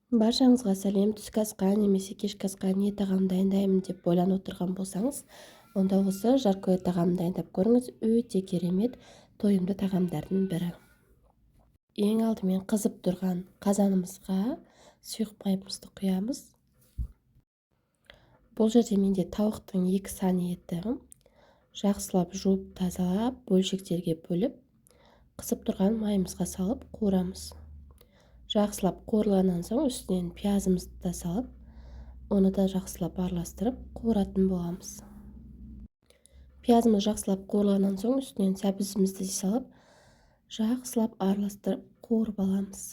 Баршаңызға сәлем! Түскі асқа немесе кешкі асқа не тағам дайындаймын деп ойланып отырған болсаңыз, онда осы жаркое тағамын дайындап көріңіз. Өте керемет, тойымды тағамдардың бірі. Ең алдымен қызып тұрған қазанымызға сұйық майымызды құямыз. Бұл жерде менде тауықтың екі сан еті. Жақсылап жуып, тазалап, бөлшектерге бөліп, қызып тұрған майымызға салып қуырамыз. Жақсылап қуырылғаннан соң үстінен пиязымызды да салып, оны да жақсылап араластырып қуыратын боламыз. Пиязымыз жақсылап қуырылғаннан соң үстінен сәбізімізді де салып, жақсылап араластырып қуырып аламыз.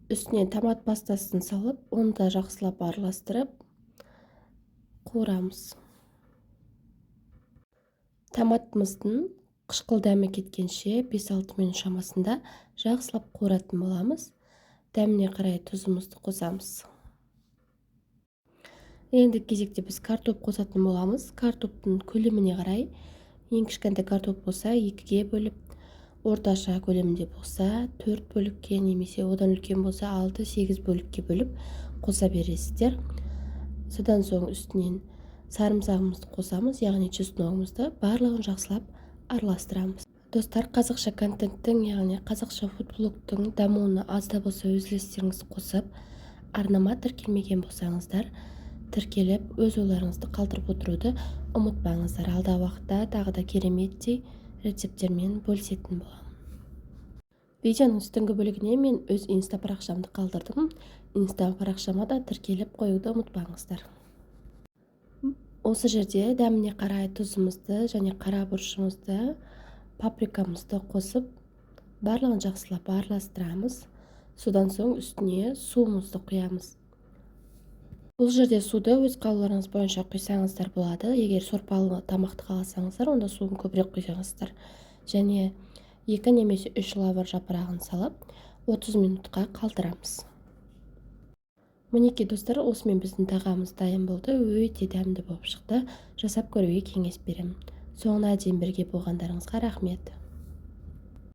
Үстіне томат пастасын салып, оны да жақсылап араластырып қуырамыз. Томатымыздың қышқыл дәмі кеткенше 5-6 минут шамасында жақсылап қуыратын боламыз. Дәміне қарай тұзымызды қосамыз. Енді кезекте біз картоп қосатын боламыз. Картоптың көлеміне қарай: ең кішкентай картоп болса, екіге бөліп, орташа көлемінде болса, төрт бөлікке немесе одан үлкен болса, 6-8 бөлікке бөліп қоса бересіздер. Содан соң үстінен сарымсағымызды қосамыз, яғни чесногымызды. Барлығын жақсылап араластырамыз. Достар, қазақша контенттің, яғни қазақша фудблогтың дамуына аз да болса өз үлестеріңізді қосып, арнама тіркелмеген болсаңыздар, тіркеліп, өз ойларыңызды қалдырып отыруды ұмытпаңыздар. Алдағы уақытта тағы да кереметтей рецепттермен бөлісетін боламын. Видеоның үстіңгі бөлігіне мен өз инста парақшамды қалдырдым. Инста парақшама да тіркеліп қоюды ұмытпаңыздар. Осы жерде дәміне қарай тұзымызды және қара бұрышымызды, паприкамызды қосып, барлығын жақсылап араластырамыз. Содан соң үстіне суымызды құямыз. Бұл жерде суды өз қалауларыңыз бойынша құйсаңыздар болады. Егер сорпалы тамақты қаласаңыздар, онда суын көбірек құйсаңыздар. Және екі немесе үш лавр жапырағын салып, 30 минутқа қалдырамыз. Мінекей, достар, осымен біздің тағамымыз дайын болды. Өте дәмді болып шықты. Жасап көруге кеңес беремін. Соңына дейін бірге болғандарыңызға рахмет.